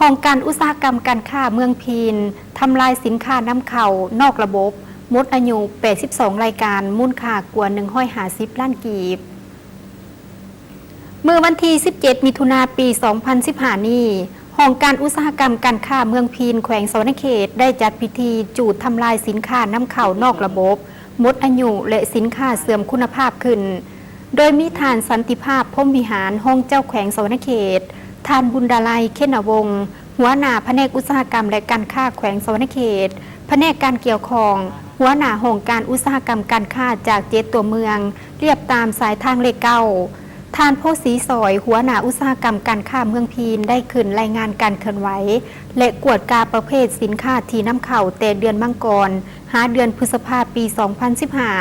ຫ້ອງການອຸດສາຫະກຳການຄ້າເມືອງພີນ ທຳລາຍສິນຄ້ານຳເຂົ້ານອກລະບົບ ໝົດອາຍຸ ແປດສິບສອງ ລາຍການ ມູນຄ່າກວ່າ ໜຶ່ງຮ້ອຍຫ້າສິບລ້ານກີບ. ເມື່ອວັນທີ ສິບເຈັດ ມິຖຸນາ ປີ ສອງພັນສິບຫ້າ ນີ້, ຫ້ອງການອຸດສາຫະກຳການຄ້າເມືອງພີນ ແຂວງສະຫວັນນະເຂດ ໄດ້ຈັດພິທີຈູດທຳລາຍສິນຄ້ານຳເຂົ້ານອກລະບົບ ໝົດອາຍຸ ແລະ ສິນຄ້າເສື່ອມຄຸນນະພາບຂຶ້ນ, ໂດຍມີທ່ານ ສັນຕິພາບ ພົມວິຫານ ຮອງເຈົ້າແຂວງສະຫວັນນະເຂດ, ທ່ານ ບຸນດາໄລ ເຄນນະວົງ ຫົວໜ້າພະແນກອຸດສາຫະກຳ ແລະ ການຄ້າແຂວງສະຫວັນນະເຂດ, ພະແນກການກ່ຽວຂ້ອງ, ຫົວໜ້າຫ້ອງການອຸດສາຫະກຳການຄ້າຈາກເຈັດຕົວເມືອງ ລຽບຕາມສາຍທາງເລກເກົ້າ, ທ່ານ ໂພສີສອຍ ຫົວໜ້າອຸດສາຫະກຳການຄ້າເມືອງພີນ ໄດ້ຂຶ້ນລາຍງານການເຄື່ອນໄຫວ ແລະ ກວດກາປະເພດສິນຄ້າທີ່ນຳເຂົ້າແຕ່ເດືອນມັງກອນ ຫາເດືອນພຶດສະພາ ປີ ສອງພັນສິບຫ້າ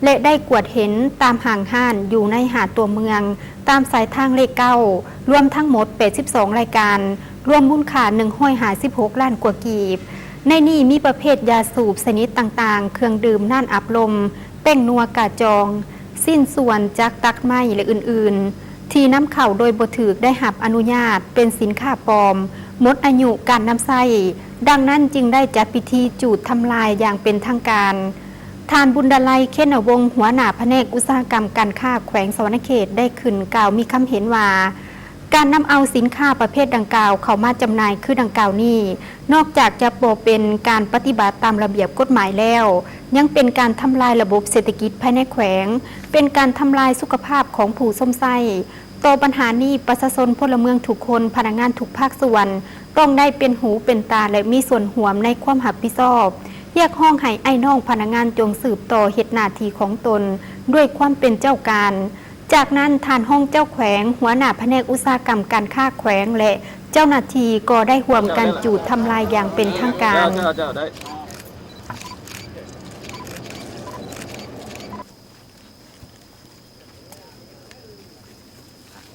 ແລະ ໄດ້ກວດເຫັນຕາມຫ້າງຮ້ານຢູ່ໃນຫ້າຕົວເມືອງ ຕາມສາຍທາງເລກເກົ້າ ລວມທັງໝົດ ແປດສິບສອງ ລາຍການ, ລວມມູນຄ່າ ໜຶ່ງຮ້ອຍຫ້າສິບຫົກລ້ານກວ່າກີບ. ໃນນີ້ມີປະເພດຢາສູບຊະນິດຕ່າງໆ, ເຄື່ອງດື່ມນ້ຳອັດລົມ, ແປ້ງນົວກາຈອງ, ຊິ້ນສ່ວນຈັກຕັດໄມ້ ແລະ ອື່ນໆ ທີ່ນຳເຂົ້າໂດຍບໍ່ຖືກໄດ້ຮັບອະນຸຍາດ ເປັນສິນຄ້າປອມ, ໝົດອາຍຸການນຳໃຊ້, ດັ່ງນັ້ນຈຶ່ງໄດ້ຈັດພິທີຈູດທຳລາຍຢ່າງເປັນທາງການ. ທ່ານ ບຸນດາໄລ ເຄນນະວົງ ຫົວໜ້າພະແນກອຸດສາຫະກຳການຄ້າແຂວງສະຫວັນນະເຂດ ໄດ້ຂຶ້ນກ່າວມີຄຳເຫັນວ່າ ການນຳເອົາສິນຄ້າປະເພດດັ່ງກ່າວເຂົ້າມາຈຳໜ່າຍຄືດັ່ງກ່າວນີ້ ນອກຈາກຈະບໍ່ເປັນການປະຕິບັດຕາມລະບຽບກົດໝາຍແລ້ວ, ຍັງເປັນການທຳລາຍລະບົບເສດຖະກິດພາຍໃນແຂວງ, ເປັນການທຳລາຍສຸຂະພາບຂອງຜູ້ຊົມໃຊ້. ຕໍ່ບັນຫານີ້, ປະຊາຊົນ, ພົນລະເມືອງທຸກຄົນ, ພະນັກງານທຸກພາກສ່ວນ ຕ້ອງໄດ້ເປັນຫູເປັນຕາ ແລະ ມີສ່ວນຮ່ວມໃນຄວາມຮັບຜິດຊອບ. ຮຽກຮ້ອງໃຫ້ອ້າຍນ້ອງພະນັກງານຈົ່ງສືບຕໍ່ເຮັດໜ້າທີ່ຂອງຕົນດ້ວຍຄວາມເປັນເຈົ້າການ. ຈາກນັ້ນ, ທ່ານຮອງເຈົ້າແຂວງ, ຫົວໜ້າພະແນກອຸດສາຫະກຳການຄ້າແຂວງ ແລະ ເຈົ້າໜ້າທີ່ກໍໄດ້ຮ່ວມກັນຈູດທຳລາຍຢ່າງເປັນທາງການ.